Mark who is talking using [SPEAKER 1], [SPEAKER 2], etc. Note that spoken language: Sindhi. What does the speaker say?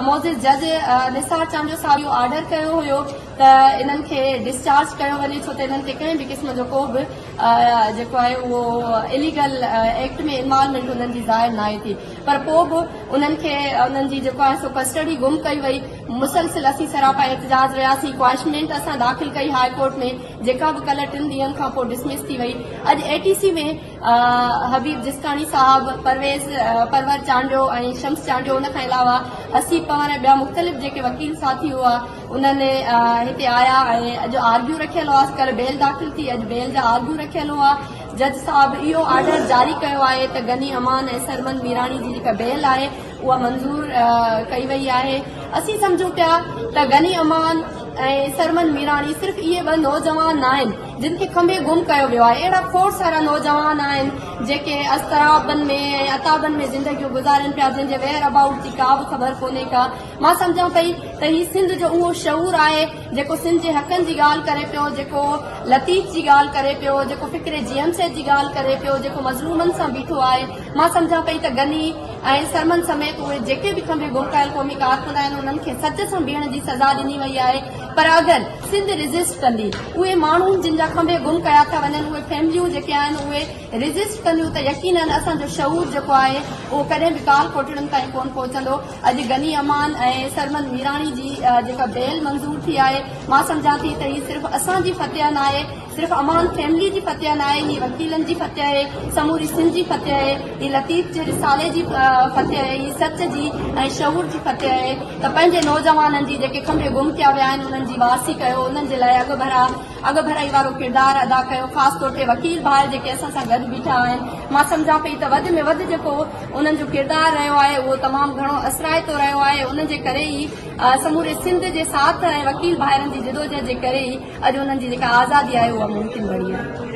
[SPEAKER 1] معزز جج نثار چانڊيو صاحب اهو آرڊر ڪيو هيو ته انهن کي ڊسچارج ڪيو وڃي ڇو ته انهن تي ڪنهن به قسم جو ڪو به جيڪو آهي اهو اليگل ايڪٽ ۾ انوالومينٽ انهن جي ظاهر ناهي ٿي پر پوء به انهن کي انهن جي جيڪو آهي سو ڪسٽڊي گم ڪئي وئي. مسلسل اسين سراپا احتجاج رهياسين ڪوائشمينٽ اسان داخل ڪئي هاء ڪورٽ ۾ جيڪا به ڪلهه ٽن ڏينهن کان پوء ڊسمس ٿي وئي. اڄ اي ٽي سي ۾ حبيب جسڪاڻي صاحب، پرويز پرور چانڊيو ۽ شمس چانڊيو ان کان علاوه حسيب پنور ۽ ٻيا مختلف جيڪي وڪيل ساٿي هئا انهن هتي آيا ۽ اڄ آرگيو رکيل هئا ڪلهه بيل داخل ٿي اڄ بيل جا آرگيو رکيل هئا جج صاحب اهو آرڊر جاري ڪيو آهي ته غني امان ۽ سرمد ميراڻي جي جيڪا بيل آهي اها منظور ڪئي وئي آهي. اسين سمجهون پيا ته غني امان ۽ سرمد ميراڻي صرف اهي ٻه نوجوان ناهن جن کي کنڀي گم ڪيو ويو آهي اهڙا کوڙ سارا نوجوان آهن جيڪي اضطرابن ۾ ۽ عتابن ۾ زندگيون گذارين پيا جن جي ويئر ابائوٽ جي ڪا به خبر ڪونهي ڪا. مان سمجهان پئي ته هي سنڌ جو اهو شعور آهي جيڪو سنڌ جي حقن جي ڳالهه ڪري پيو جيڪو لطيف جي ڳالهه ڪري پيو جيڪو فڪر جي ايم سيد جي ڳالهه ڪري پيو جيڪو مظلومن سان بيٺو آهي. مان سمجهان پئي ته غني ۽ سرمن سميت اهي جيڪي به کنڀي گم ڪيل قومي ڪارڪن آهن انهن کي سچ سان بيهڻ جي سزا ڏني وئي آهي پر اگر سنڌ ريزسٽ ڪندي اهي ماڻهو جن جا کنڀي گم ڪيا ٿا وڃن اهي فيمليون جيڪي آهن اهي ريزسٽ ڪنديون ته يقينن اسان جو شعور جيڪو آهي اهو ڪڏهن به ڪال ڪوٽڙين تائين ڪونه پهچندو. اڄ غني امان ۽ سرمن ميراڻي جي جيڪا بيل منظور ٿي آهي مان سمجهان ٿي ته هي صرف اسان جي فتح ناهي صرف امان فيملي جي فتح ناهي، هي وڪيلن جي فتح آهي، سموري سنڌ جي فتح آهي، هي لطيف جي رسالي جي فتح آهي، هي سچ جي ۽ شعور جي فتح آهي ته پنهنجي نوجوانن جي جيڪي کنڀي گم ڪيا ويا آهن انهن جي وارثي ڪيو، انهن جي لاء اڳڀرا اڳڀرائي وارو ڪردار ادا ڪيو، خاص طور تي وڪيل ڀائر جيڪي اسان سان گڏ بيٺا آهن، مان سمجهان پئي ته وڌ ۾ وڌ جيڪو انهن جو ڪردار رهيو آهي اهو تمام گهڻو اثرائتو رهيو آهي، انهن جي ڪري ئي سموري سنڌ جي ساٿ ۽ وڪيل ڀائرن جي جدوجهد جي ڪري ئي اڄ انهن جي جيڪا آزادي آهي اها ممڪن بڻي آهي.